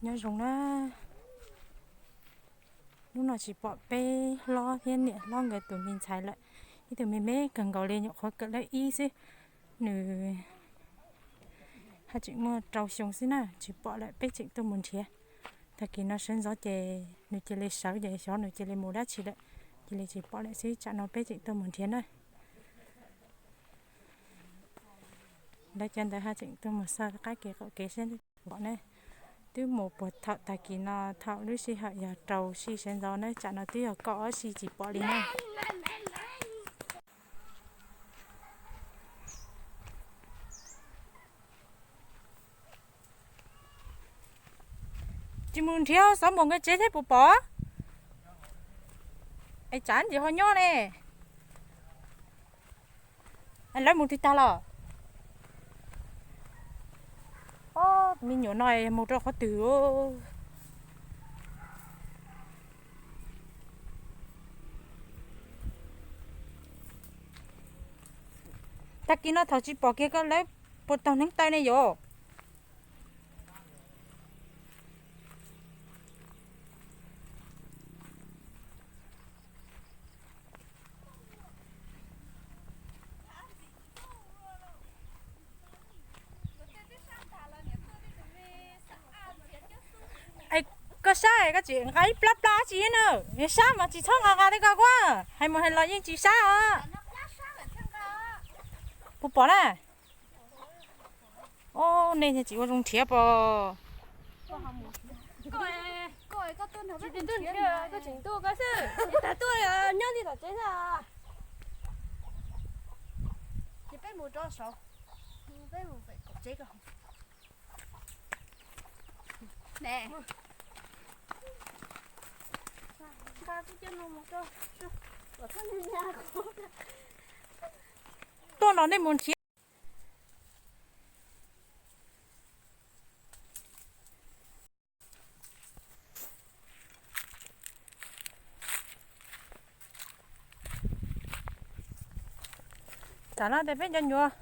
Nyob zoo na, hnub no tsis pom peb hlob thiab niam hlob nkawd tus me ntxhais lawm. Ib tug me me kawg nkaus li, nyuam qhuav kawm lab ib xwb, nws haj tseem muaj rau xyoo xwb na, tsis pom lawm, peb tseem tuaj mus nrhiav. Tag kis no sawv ntxov ces nws cia li sawv ces xyov nws cia li mus dab tsi lawm, cia li tsis pom lawm xwb, tsam no peb tseem tuaj mus nrhiav na. Lawv cov ntawd haj tseem tuaj mus xauj qab kev qaum kev saib pom ne. Twb mus puag thaum tag kis no thaum lub sij hawm yog rau si sawv ntxov na, tsam no twb yog kaum ob si tsis pom li na. Tsis mus nrhiav xov mus nkawd tsev thiab puas pom? Es tsam ntsis ho nyob ne. Lawv mus twg tag los? Ob, me nyuam no mus rau qhov twg? Tag kis no thaum tsis pom kiag ko lawv puas taug neev taw ne yom? Es koj saib koj tsis nqa ib plab plab tsi na, sab mas tsis txhob nqa nqa tej ko kuv hais mus hais los yeej tsis sab os. Puas pom na? Ob, nej tsis ua zoo nrhiav pom. Nyob li tom tsev xwb. Ces peb mus rau saud, peb mus pem kaum tsev ko. Tuaj no nej mus nrhiav. Tam no ces peb cov nyuam.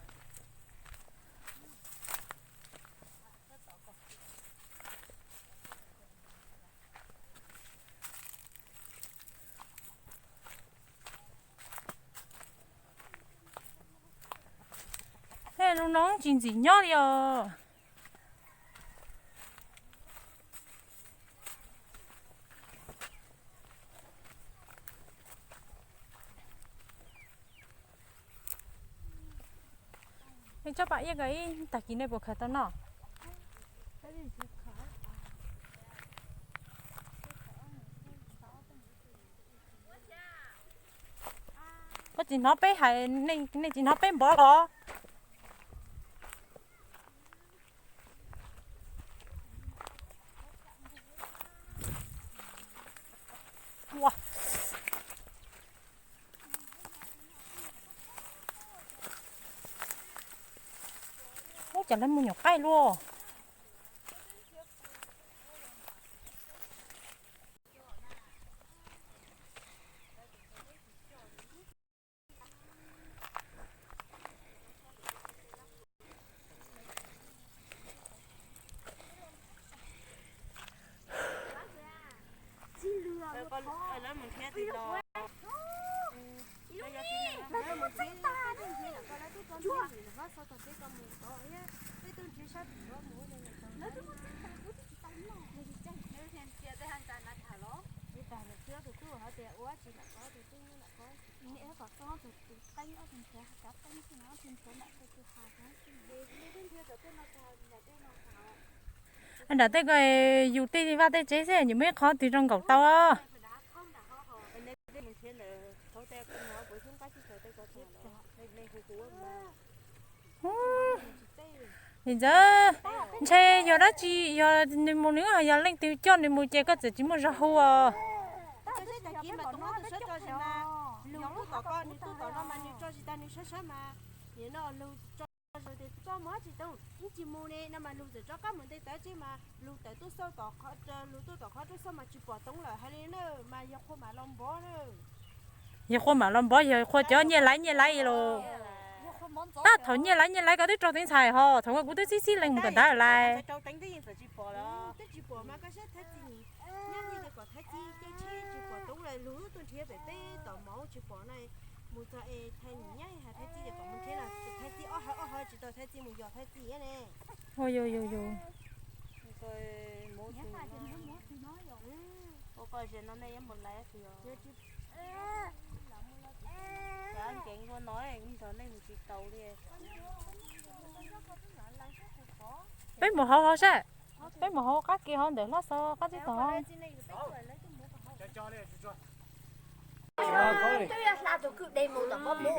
Tej lub no tsis ntxim nyob li os. Nej tsob pam iab ko ib tag kis nej puas khaws tau noj? Koj tsis hnov peb hais, nej tsis hnov peb npov los? Ua, ub, cas lawv muaj nyuam qaij luaj. Nram tej ko yus tej vaj tej tsev xwb, yus muaj ib qho twg zoo nkaum tau. Ntxawm, ntshe yog dab tsi, yog nws mus nws yog leej twg coj nws mus ces koj txawm tsis muaj zog hu os. Tsis mus ne no mas lug txawm rov qab mus nte tawv tsev mas lug tawm tuaj xauj tom qhov, lug tuaj tom qhov roob xauj mas tsis pom Toov lawm hais li na, mas yog qhua mam los npov na. Yog qhua mam los npov, yog qhua cov nyiaj laiv nyiaj laiv los. Tab thaum nyiaj laiv nyiaj laiv koj twb raug teeb ntxhais ho, thaum kuv twb txib txib leej mus kawm ntawv laiv. Ua yo yo yo. Peb mus hauv hauv saib, peb mus hauv qab ke hauv ntawm hlab xov qab teb tog. Twb yog hla tus kwj deg mus tom pob muag.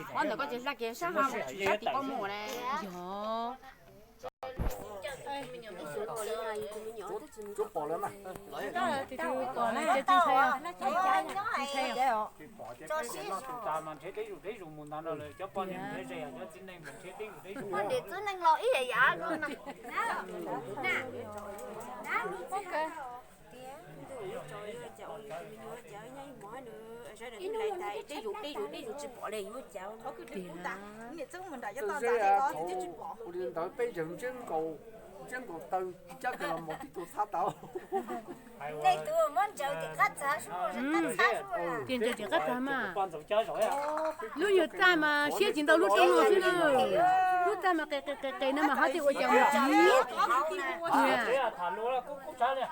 Qhov ntawd koj tsis hla kiag sab hauv, sab tim pob muag na. Yog. Poj niam txwv neeg los ib yam yam no na. Ib hnub deb zus deb zus deb zus tsis pom li yuav cas. Ua li ntawd peb ntsaws ntsiab nkaus, ntsiab nkaus taw cab kiag los mus tib tug txhab tau. Nej tus muab ntsaws tim qab txag, tim ntsaws tim qab txag mas. Lub nyuag txaj mas siab tsis ntau lub rooj no xwb na. Lub txaj mas qis qis qis qis no mas hov tias ua cas mus tsis.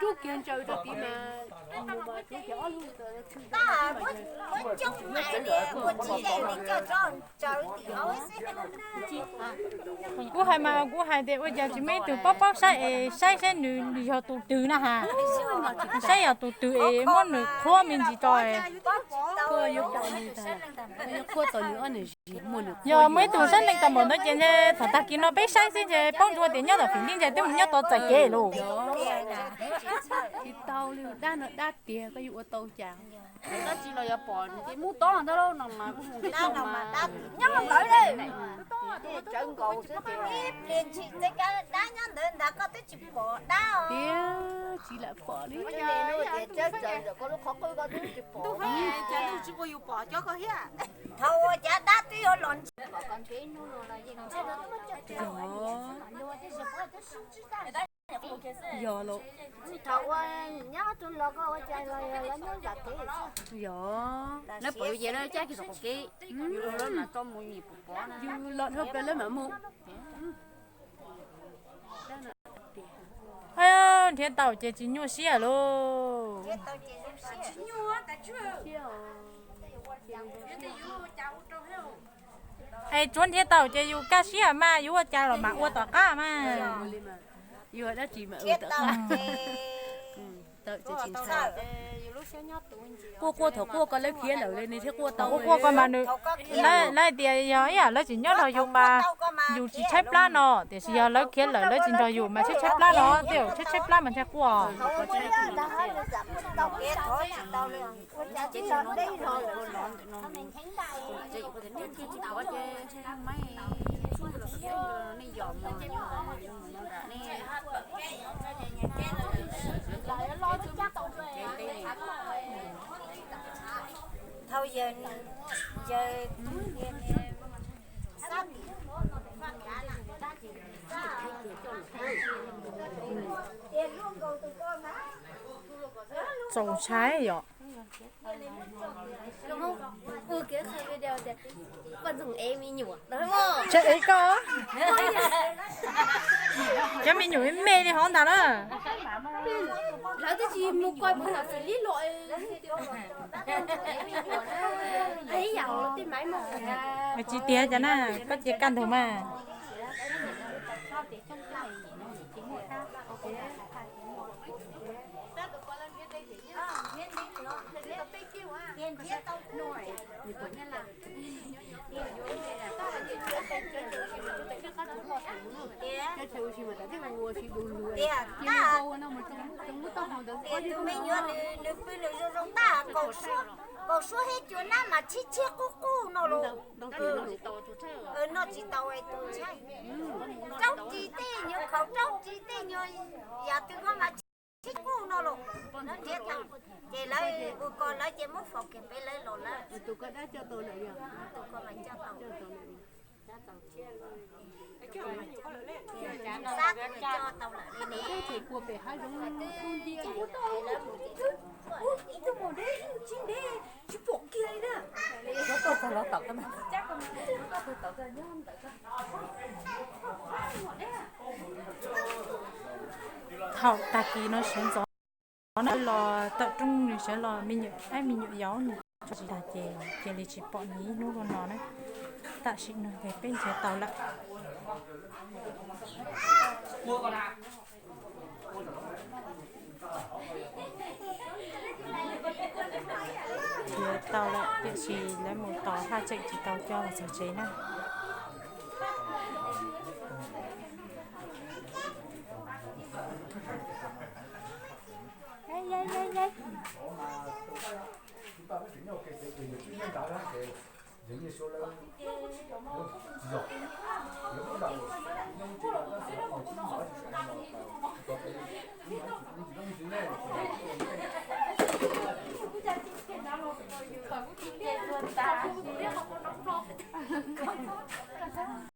Rub kiag ntsaws rau tid mas. Kuv hais mas kuv hais tias ua cas tsis muaj ib tug paub paub saib es saib saib nws yog tus twg na has. Saib yog tus twg es muab nws qhuab me ntsis tso. Yog muaj ib tug saib neeg tau npaum ntawd ces ntshe thaum tag kis no peb saib xwb ntshe paub ntsuag tias nyob tom fim li ntshe twb mus nyob tau txais kev lauj. Tsis tau li, dab no dab tiag koj yuav ua tau cas. Dab tsi los yuav pom ces muab tob ntag lauj no mas. Nyob lawm le. Tsawv nkaus xwb ces ib pliag ntshis txij kav dab nyob ntawd ntag koj twb tsis pom dab os. Tiag tsis lam pom li. Tias tsawv tsawv ntawm koj lub qhov qwj koj twb tsis pom. Cas twb tsis ua yus pom cov koj thiab. Thaum uas cav dab twb yuav los ntsia. Yog los. Thaum uas nyob tus los koj ua cas los yog lawv nyob zam kev. Yog lawv pom yus ces lawv cab kiag tom qaum kev, yus los mas tso mus yus pom pom, yus los dhau plaws lawv mam mus. Nrhiav tau ces tsis nyuaj siab lauj. Es tsuav nrhiav tau ces yus kaj siab mas yus ua cas los mam ua tom qab mas. Yus dab tsi mas ua tom qab. Quaj quaj thaum quaj ko lawv khiav lawm li nws thiaj quaj tau. Quaj quaj ko mas nws, lawv tias yog ib yam lawv tseem nyob nrog yus mas yus tsis tshaib plab no, tiam sis yog lawv khiav lawm lawv tsis nrog yus mas tshaib tshaib plab no, tej zaum tshaib tshaib plab mas ntshe quaj. Thaum yawg, yawg txaus ntshai yom. Tsev ev koj, cov me nyuam me me li hov ntag na. Lawv twb tsis mus koj pw no xws li los. Tsis tiag cas na, koj cia kaj ntug mas. Tias tus me nyuam nws pw nws zoo zoo tag, kaum suab thiab cua nab mas tshiab tshiab qub qub no los. Noj tsis tau tus ntshai. Raub tsis tej nyuag khaum, raub tsis tej nyuag yam twg ko mas tshiab. Kuj no los, lawv nrhiav tau, ces lawv ua ko lawv ces muab faus kiag peb lawv los lawm. Tus ko dab coj tau lawm yog? Tus ko mas coj tau. Xab kuj coj tau lawm li ne. Ces pua pem hav zoov. Ib tug maum deb, ib tug tsis deb, tsis pom kiag li na. Thaum tag kis no sawv ntxov na los tawm rooj nws sawv los me nyuam, ab me nyuam yaus nws tsis tag ces cia li tsis pom nws ib hnub no na. Tam sim no ces peb nrhiav tau lawm. Nrhiav tau lawm tiam sis lawv mus tos haj tseem tsis tau coj los txog tsev na.